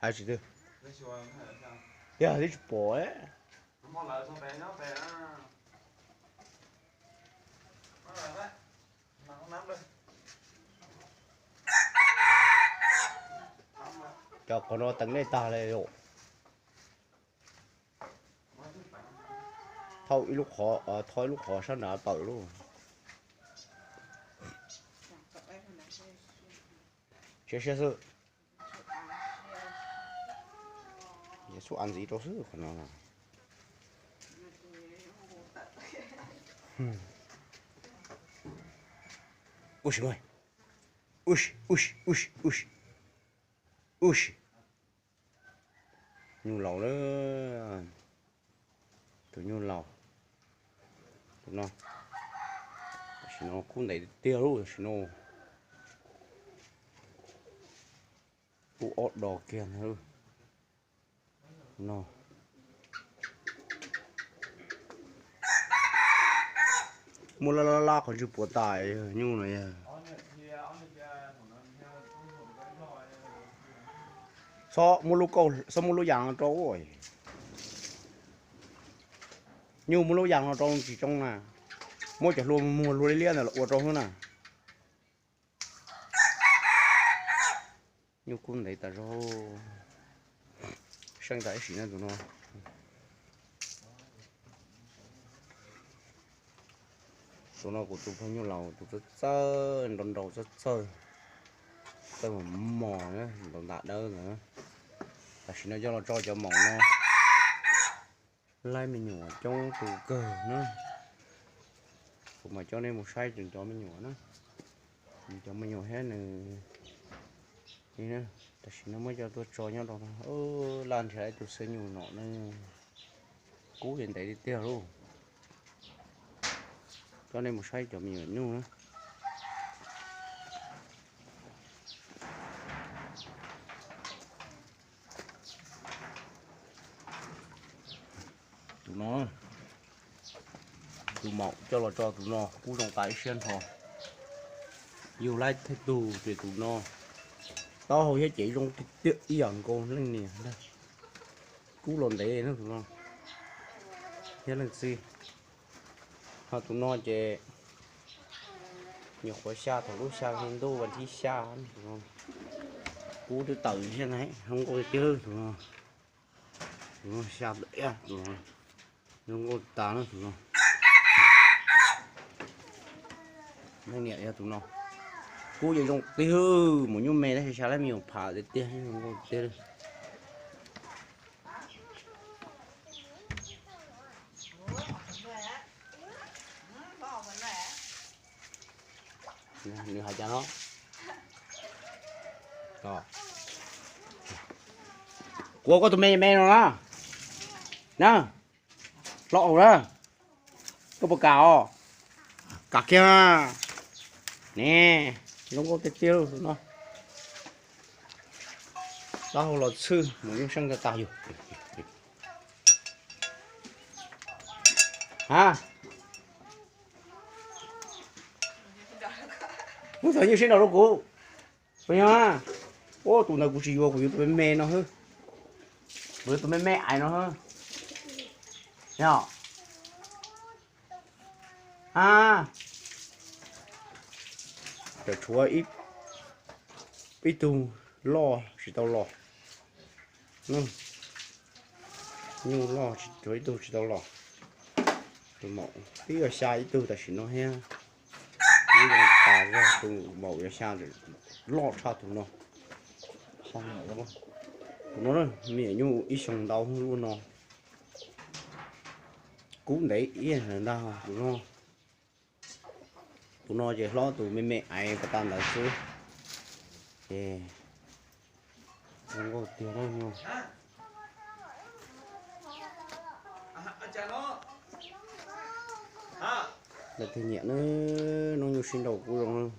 Hais tsis twg? Yog twb tsis pom. Cov qhov no teev dej tag li. Thauj ib lub qhov, thauj ib lub qhov sab nrad pawm lauj. Siab siab xwb. Xub av ntxiv rau xwb qhov no. Uj si, uj si, uj si, uj si, uj si. Nyuj laus lawm. Tus nyuj laus, tus no. Tam sim no kub ntev tiag tiag lauj, tam sim no. Kub ob dos kiag ntag lauj. No. Muaj laj laj laj qhov ntswg puas tas nyuj no yog. Txhob muab lub kauj, txhob muab lub yas no rau. Nyuj muab lub yas no rau tsis tsoo na. Muab cov hlua muag hlua liab liab ntawd los ua rau xwb na. Nyuj kub ntev tas zog. Seej tas ib sim na tus no. Tus no kuv tus phooj ywg laus tus txawj txawj nrau nrau txawj txawj, txawj mos mos na, ntaus ntam dawb ntawd. Tam sim no coj los tso cov maum no. Laib me nyuam coob tus kawg na. Kuv mam coj nej mus saib cov me nyuam na. Cov me nyuam thiab nws, tam sim no muab coj tuaj tso nyob rau no. Laj nrhiav ib tug xeeb nyuj no na. Kub ntev tiag tiag lauj. Coj nej mus saib cov me nyuam nyuj na. Tus no, tus maum coj los tso tus no kub zoo tas ib siab nrho. Yug laib thiab tug ces tus no taub hau thiab cev zoo tiag tiag ib yam nkaus leej niam ntag. Kub los ntev na tus no thiab leej txiv. Ho tus no ces nyuam qhuav xya thaum lub xya hli ntuj vas thib xya. Kub twb tawm thiab na, zoo nkauj tiag tus no. Tus no xya tawm, tus no zoo nkauj tas na tus no. Leej niam yog tus no. Kub yeej zoo tiag, maum nyuj me tab sis xya lab me nyuam pham tiag tiag, zoo nkauj tiag li. Nws hais cas no? Kuv ua koj tus me me no na. Na, hlob hauv na. Koj puas kam os? Kam kiag. Ne, zoo nkauj tiag tiag no. Taub hau los txhwj mus yeej seej tag tag yus. Ha, kuv txawm yeej sib nraus rau kuv. Puas yog? Ua tus ntawd kuv tsis yuav, kuv yuav tus me me no xwb. Kuv yuav tus me me aiv no xwb. Yog. Ha, tseem tshuav ib tug loj tsis tau los. Nyuj loj tshuav ib tug tsis tau los. Tus maum twb yuav xya ib tug tam sim no thiab. Ib zoo tas zog, tus maum yuav xya, loj tshaj tus no. Tus no me nyuam nyuj ib xyoo ntau lub no. Kub ntev ib yam ntag tus no. Tus no ces hlob tus me me aiv pas tas ntawd xwb. Ces zoo nkauj tiag na nyuj. Lawv tiag nyiam na, hnub nyoog sib nraus kuj zoo.